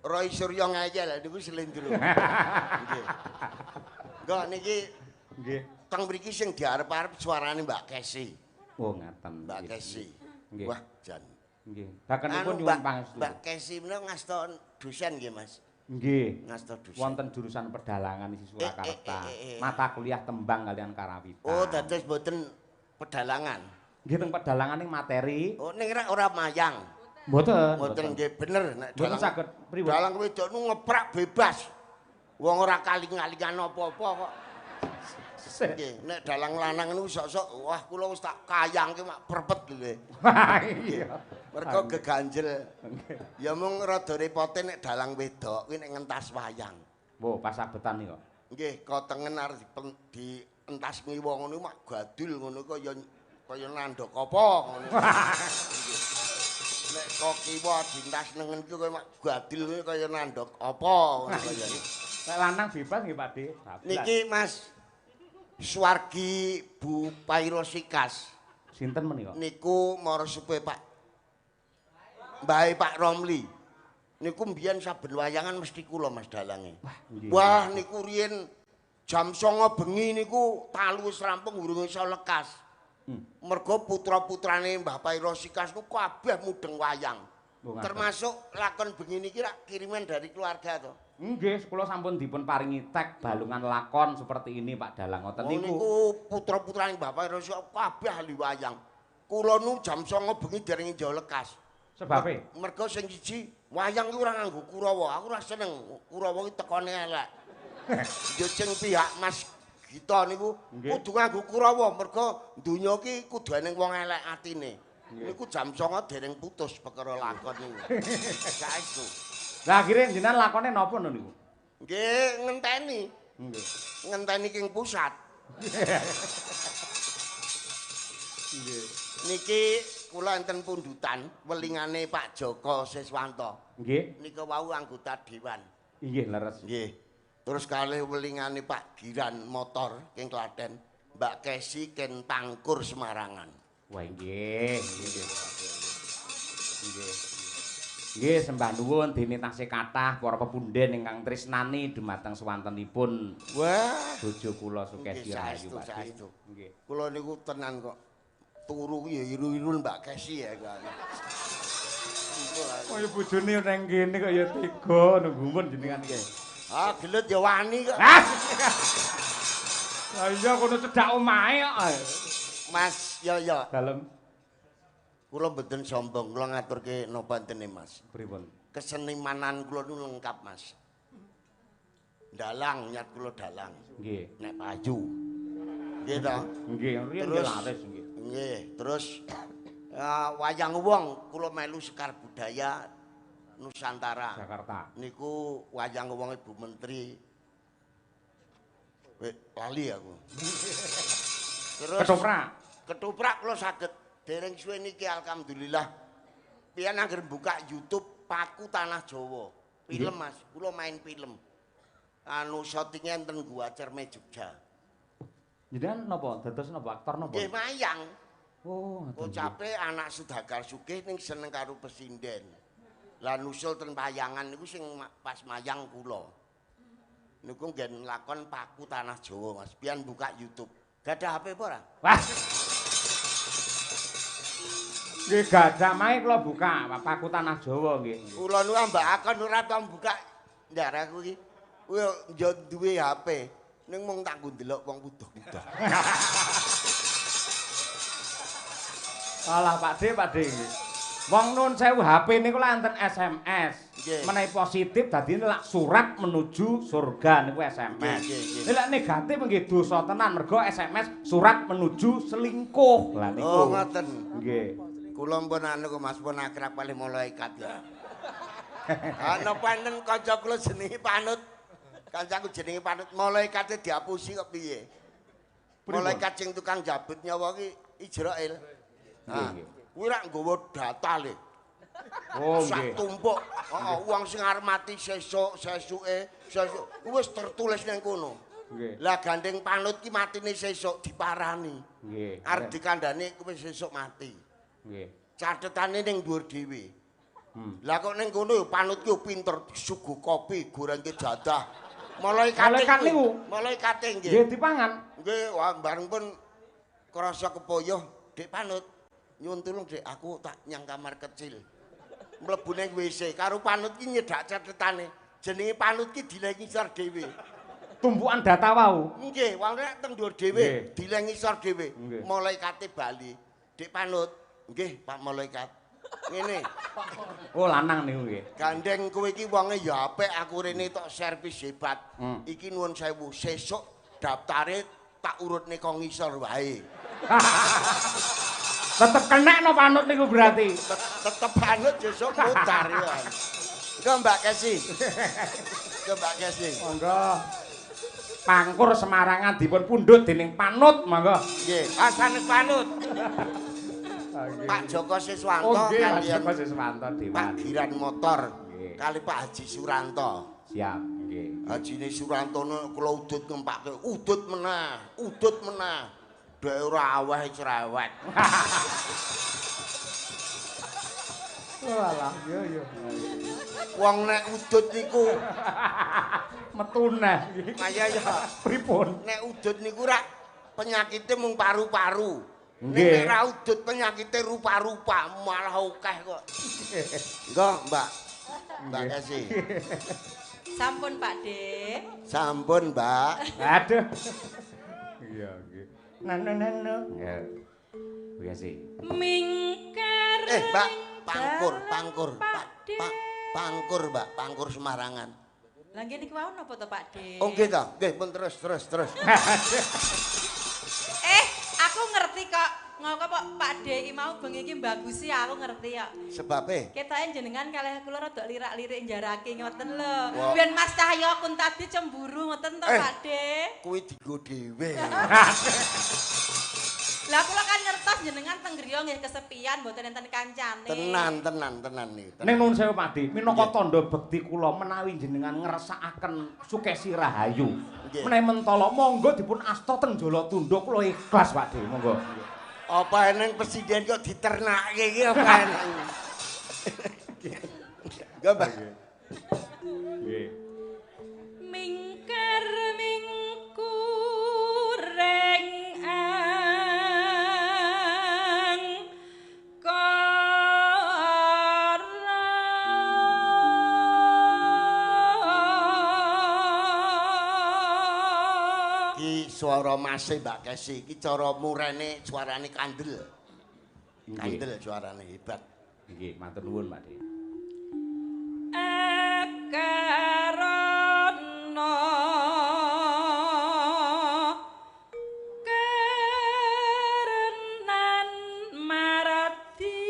Roy Suryo ngayal niku slendro. Nggih. Enggak niki nggih. Teng mriki sing diarep-arep suarane Mbak Kesi. Oh, ngaten. Mbak Kesi. Nggih. Wah, jan. Nggih. Bakenipun nyuwun pangestu. Mbak Kesi menika ngasta dosen nggih, Mas. Nggih. Ngasta dosen. Wonten jurusan pedalangan isi Surakarta. Mata kuliah tembang kalian karawitan. Oh, dados mboten pedalangan. Nggih teng pedalangan ning materi. Oh, ning ora mayang. Mboten. Mboten nggih bener nek dalang saged pripun. Dalang wedok nu ngeprak bebas. Wong ora kaling-kalingan apa-apa kok. Nggih, nek dalang lanang niku sok-sok wah kula wis tak kayangke mak prepet lho. Iya. Mergo geganjel. Ya mung rada repote nek dalang wedok kuwi nek ngentas wayang. Wo, pas sabetan niku. Nggih, kotengen arep dientas ngiwa ngono mak gadul ngono kaya kaya nandhak apa ngono. Nek kok kiwa dientas nengen ki kaya mak gadul kaya nandhak apa ngono kaya. Nek lanang bebas nggih Pak De. Niki Mas Suwargi Bu Pairosikas. Sinten menika? Niku marasupe Pak Mbahe Pak Romli. Niku mbiyen saben wayangan mesti kula Mas dalange. Wah, nggih. Wah niku riyen jam 09.00 bengi niku talu wis rampung urung iso lekas. Mergo putra-putrane Mbah Pairosikas niku kabeh mudeng wayang. Termasuk lakon bengi niki rak kiriman dari keluarga to. Nggih, kula sampun dipun paringi tek balungan lakon seperti ini Pak Dalang ngoten niku. Niku putra-putrane Mbah Pairosikas kabeh ahli wayang. Kula nu jam 09.00 bengi dereng njo lekas. Sebabe? Mergo sing siji wayang ki ora nganggo Kurawa. Aku ora seneng Kurawa ki tekone elek. Yo sing pihak Mas Gita niku kudu nganggo Kurawa mergo donya ki kudu eneng wong elek atine. Niku jam 09.00 dereng putus perkara lakon niku. Saestu. Lah akhire jenengan lakone napa no niku? Nggih, ngenteni. Nggih. Ngenteni king pusat. Nggih. Niki kula enten pundutan welingane Pak Joko Siswanto. Nggih. Nika wau anggota dewan. Nggih, leres. Nggih. Terus kalih welingane Pak Giran Motor king Klaten, Mbak Kesi ken Pangkur Semarangan. Wah, nggih, nggih. Nggih. Nggih, sembah nuwun dene tasih kathah para pepunden ingkang tresnani dumateng swantenipun. Wah, bojo kula Sukesi Rahayu Pak. Nggih. Kula niku tenan kok. Turu ku ya iru-iru Mbak Kesi ya kan. Oh ya bojone nang kene kok ya tega nunggumun jenengan iki. Ah, gelut ya wani kok. Lah iya kono cedhak omahe kok. Mas, ya ya. Dalem. Kula mboten sombong, kula ngaturke napa entene Mas. Pripun? Kesenimanan kula niku lengkap, Mas. Dalang, nyat kula dalang. Nggih. Nek payu. Nggih ta? Nggih, riyen laris nggih. Nggih, terus wayang wong kula melu Sekar Budaya Nusantara. Jakarta. Niku wayang wong Ibu Menteri. Lali aku. Terus ketoprak. Ketoprak kula saged. Dereng suwe niki alhamdulillah. Pian angger buka YouTube Paku Tanah Jawa. Film Mas, kula main film. Anu syutinge enten Gua Cerme Jogja. Jenengan napa? Dados napa aktor napa? Nggih mayang. Oh, ngoten. Kocape anak saudagar sugih ning seneng karo pesinden. Lah nusul ten payangan niku sing pas mayang kula. Niku nggen lakon Paku Tanah Jawa, Mas. Pian buka YouTube. Gadah HP apa ora? Wah. Nggih gadah mae kula buka Paku Tanah Jawa nggih. Kula niku ambak akon ora tau buka ndar aku iki. Kuwi yo duwe HP. Ning mung tak nggo ndelok wong wuduh-wuduh. Alah Pak De, Pak De. Wong nun sewu HP niku lak enten SMS. Menawi positif dadine lak surat menuju surga niku SMS. Lek negatif nggih dosa tenan mergo SMS surat menuju selingkuh. Lah niku. Oh ngoten. Nggih. Kula pun anu kok Mas pun akrab kalih malaikat ya. Ah napa enten kanca kula jenenge Panut. Kancaku jenenge Panut, malaikate diapusi kok piye? Malaikat sing tukang jabut nyawa ki Ijrail. Nah, kuwi rak nggawa data le. Oh nggih. Sak tumpuk. Heeh, wong sing arep mati sesuk, sesuke, sesuk wis tertulis nang kono. Nggih. Lah gandeng Panut ki matine sesuk diparani. Nggih. Arep dikandhane kowe sesuk mati. Nggih. Catetane ning dhuwur dhewe. Lah kok ning kono ya Panut ki pinter disuguh kopi, gorengke jadah. Malaikat niku, malaikate nggih. Nggih dipangan. Nggih, wah bareng pun krasa kepoyoh, Dik Panut. Nyuwun tulung Dik, aku tak nyang kamar kecil. Mlebu ning WC karo Panut ki nyedak catetane. Jenenge Panut ki dileh ngisor dhewe. Tumpukan data wau. Nggih, wong nek teng dhuwur dhewe, dileh ngisor dhewe. Malaikate bali. Dik Panut, nggih Pak Malaikat. Ngene. Oh lanang niku nggih. Gandeng kowe iki wonge ya apik, aku rene tok servis hebat. Iki nuwun sewu, sesuk daftare tak urutne kok ngisor wae. Tetep kenek no Panut niku berarti. Tetep Panut sesuk mutar ya. Engko Mbak Kesi. Engko Mbak Kesi. Monggo. Pangkur Semarangan dipun pundhut dening Panut, monggo. Nggih, asane Panut. Pak Joko Siswanto kaliyan Pak Joko Siswanto dewan. Pak Giran Motor kali Pak Haji Suranto. Siap, nggih. Hajine Suranto kula udut ngempake, udut menah, udut menah. Dhek ora aweh cerewet. Walah, iya iya. Wong nek udut niku metu neh. Kaya ya pripun? Nek udut niku rak penyakite mung paru-paru. Nek ora udut penyakite rupa-rupa malah akeh kok. Engko, Mbak. Mbak Kesi. Sampun, Pak De. Sampun, Mbak. Aduh. Iya, nggih. Nano-nano. Ya. Bu Kesi. Mingkar. Mbak, pangkur, pangkur, Pak, pangkur, Mbak, pangkur Semarangan. Lah nggih niku wau napa to, Pak De? Oh, nggih ta. Nggih, pun terus, terus, terus. Aku ngerti kok. Ngopo kok Pak De iki mau bengi iki mbagusi aku ngerti kok. Sebabe? Ketoke jenengan kalih kula rada lirak-lirik njarake ngoten lho. Ben Mas Cahyo Kuntadi cemburu ngoten to Pak De. Kuwi dienggo dhewe. Lah kula kan ngertos jenengan teng griya nggih kesepian mboten enten kancane. Tenan, tenan, tenan niku. Ning nuwun sewu Pak De, minangka tandha bekti kula menawi jenengan ngersakaken Sukesi Rahayu. Menawi mentala monggo dipun asta teng Jalatunda kula ikhlas Pak De, monggo. Apa eneng presiden kok diternake iki apa eneng? Enggak, Mbak. Nggih. Mingkar mingkureng angkara. Ki swara mase Mbak Kesi iki cara murene suarane kandel. Kandel suarane hebat. Nggih, matur nuwun Pak De. Akarana kerenan marati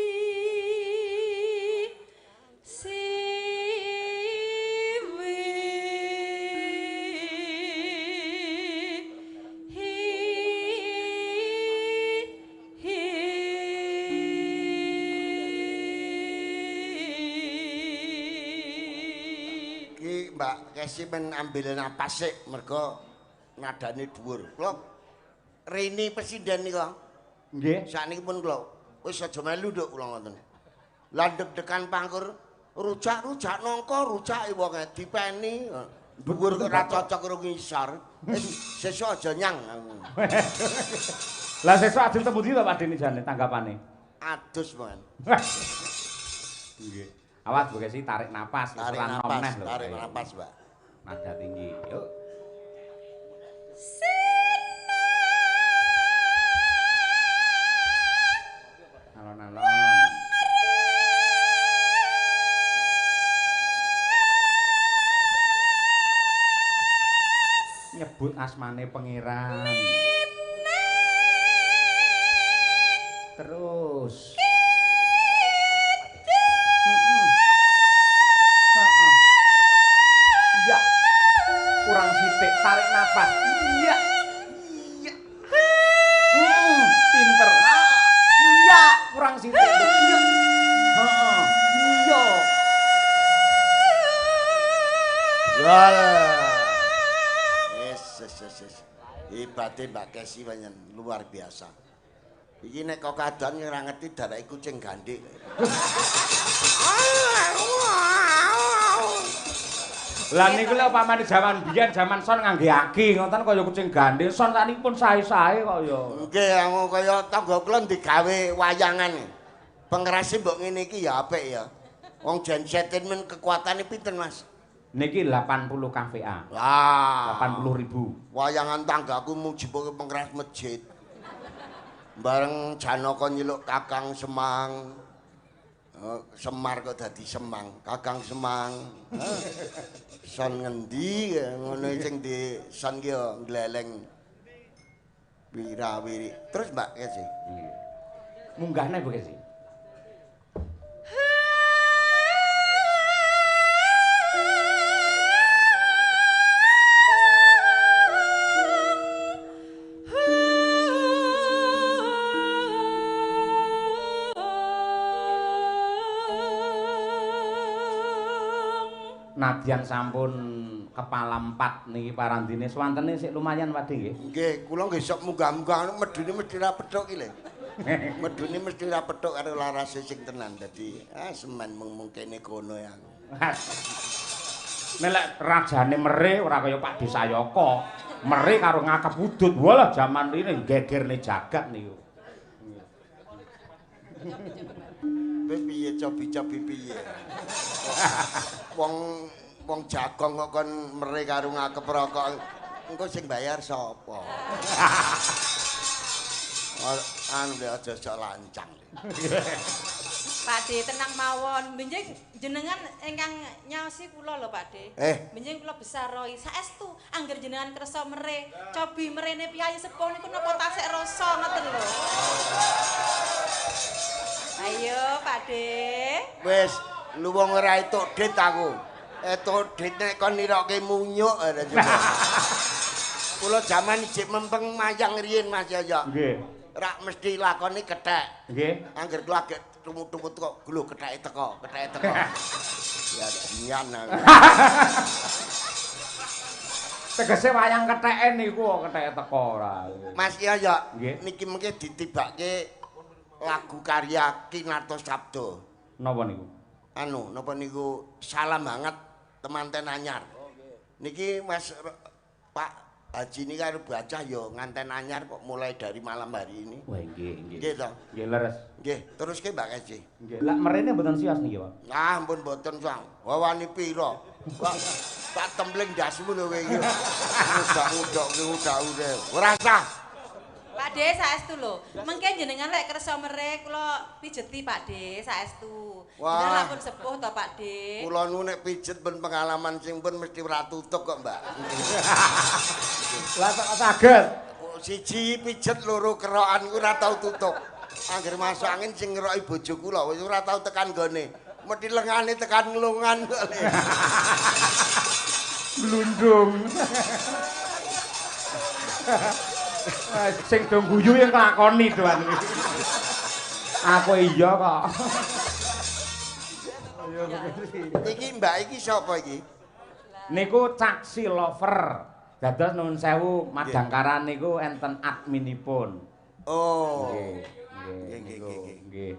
siwi. Ki Mbak Kesi men ambil napas sik mergo nadane dhuwur. Kula Rini presiden nika. Nggih. Sakniki pun kula wis aja melu nduk kula ngoten. Lah deg-degan pangkur rujak-rujak nangka rujake wong dipeni dhuwur kok ora cocok karo ngisor. Wis sesuk aja nyang. Lah sesuk ajeng temu ndi to Pak Deni jane tanggapane? Adus man. Nggih. Awas Bu Kesi tarik napas, Tarik ora nom napas, neh lho. tarik napas, Mbak. Nada tinggi. Yuk. Alon-alon. Nyebut asmane pangeran. Terus. Iya. Kurang sithik, tarik napas. Iya. Iya. Pinter. Iya, kurang sithik. Iya. Heeh. Iya. Wah. Wis, wis, wis. Hebate Mbak Kesi pancen luar biasa. Iki nek kok kadoan ora ngerti darake kucing gandhik. Lah niku lho pamane jaman biyen, jaman son ngangge aki ngoten kaya kucing gandhik. Son sakniki pun sae-sae kok ya. Nggih, aku kaya tangga kula digawe wayangan. Pengerase mbok ngene iki ya apik ya. Wong genset men kekuatane pinten, Mas? Niki 80 kVA. Lah, 80.000. Wayangan tanggaku mujibuke pengeras masjid. Bareng Janaka nyeluk Kakang Semang. Semar kok dadi Semang, Kakang Semang. Son ngendi ngono sing di son ki yo gleleng wirawiri. Terus Mbak Kesi. Nggih. Munggahne Bu Kesi. Nadyan sampun kepala 4 niki parandine swantene sik lumayan Pak De nggih. Nggih, kula nggih sok munggah-munggah medune mesti ra petuk ki lho. Medune mesti ra petuk karo larase sing tenan dadi semen mung-mungkene kono ya aku. Nek lek rajane mere ora kaya Pak De Sayaka. Mere karo ngakep udut. Walah jaman rene gegerne jagat niku. Kowe piye cobi-cobi piye? Wong wong jagong kok kon mere karo ngakep rokok. Engko sing bayar sapa? Anu lho aja sok lancang. Pak De tenang mawon. Benjing jenengan ingkang nyaosi kula lho Pak De. Benjing kula besaroi. Saestu angger jenengan kersa mere, cobi merene piyayi sepuh niku napa tasik rasa ngoten lho. Ayo Pak De. Wis, lu wong ora entuk dit aku. Entuk dit nek kon nirokke munyuk. Kula jaman ijik mempeng mayang riyin Mas Yoyo. Nggih. Rak mesti lakoni kethek. Nggih. Angger kula agek tumut-tumut kok glo ketheke teko, ketheke teko. Ya jingan aku. Tegese wayang ketheke niku ketheke teko ora. Mas Yoyo, niki mengke ditibake lagu karya Ki Narto Sabdo. Napa niku? anu napa niku salam hangat temanten anyar. Niki Mas Pak Haji niki karo bocah ya nganten anyar kok mulai dari malam hari ini. Wah nggih nggih. Nggih to. Nggih leres. Nggih, teruske Mbak Kesi. Nggih, lak mrene mboten sios niki, Pak. Ah, ampun mboten, Sang. Wawani pira? Kok tak templing ndasmu lho kowe iki. Ngudak-ngudokke udak-udak. Ora sah. Pak De saestu lho. Mengke jenengan lek kersa mere kula pijeti Pak De saestu. Jenengan lampun sepuh to Pak De. Kula nu nek pijet ben pengalaman sing pun mesti ora tutuk kok, Mbak. Lah kok saged. Siji pijet loro kerokan ku ora tau tutuk. Angger masuk angin sing ngeroki bojo kula wis ora tau tekan gone. Mesti lengane tekan nglungan kok. Blundung. Sing do guyu yang nglakoni doan iki. Aku iya kok. Iki Mbak iki sapa iki? Niku Caksi Lover. Dados nuwun sewu madangkaran niku enten adminipun. Oh. Nggih, nggih, nggih.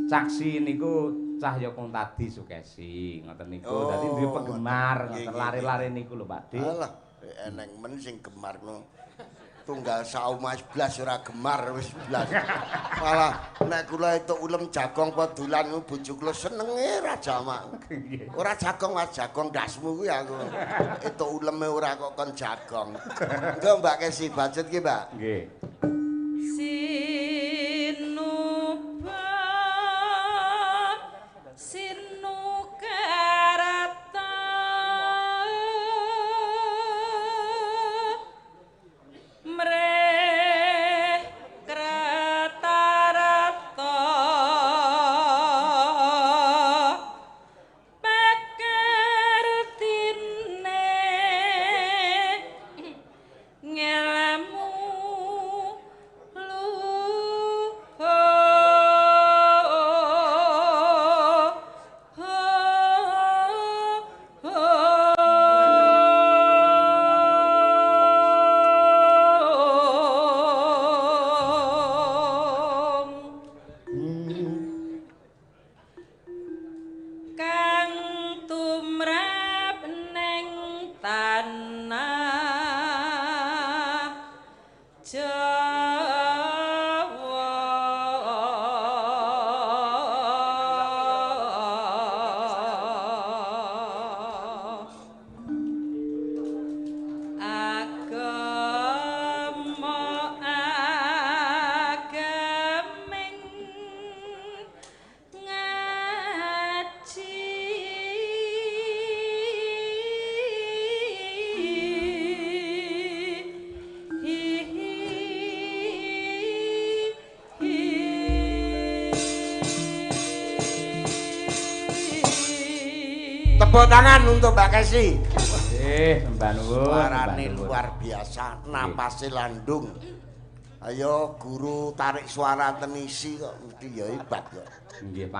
Caksi niku Cahya Kuntadi Sukesi, ngoten niku. Dadi duwe penggemar, ngoten lare-lare niku lho Pak Dik. Alah, eneng men sing gemar no. Tunggal saumah blas ora gemar wis blas. Malah nek kula entuk ulem jagong apa dolan bojo kula senenge ra jamak. Ora jagong Mas, jagong ndasmu kuwi aku. Entuk uleme ora kok kon jagong. Engko Mbak Kesi bacut ki, Mbak. Nggih. Sinuba sinukarata mreh kratarata pakartine ngelmu kang tumrap neng tanah Jawa. Agama agaming ngaji Tepuk tangan untuk Mbak Kesi. Nggih, sembah nuwun. Suarane luar biasa, napase landung. Ayo guru tarik suara tenisi kok mesti ya hebat kok. Nggih.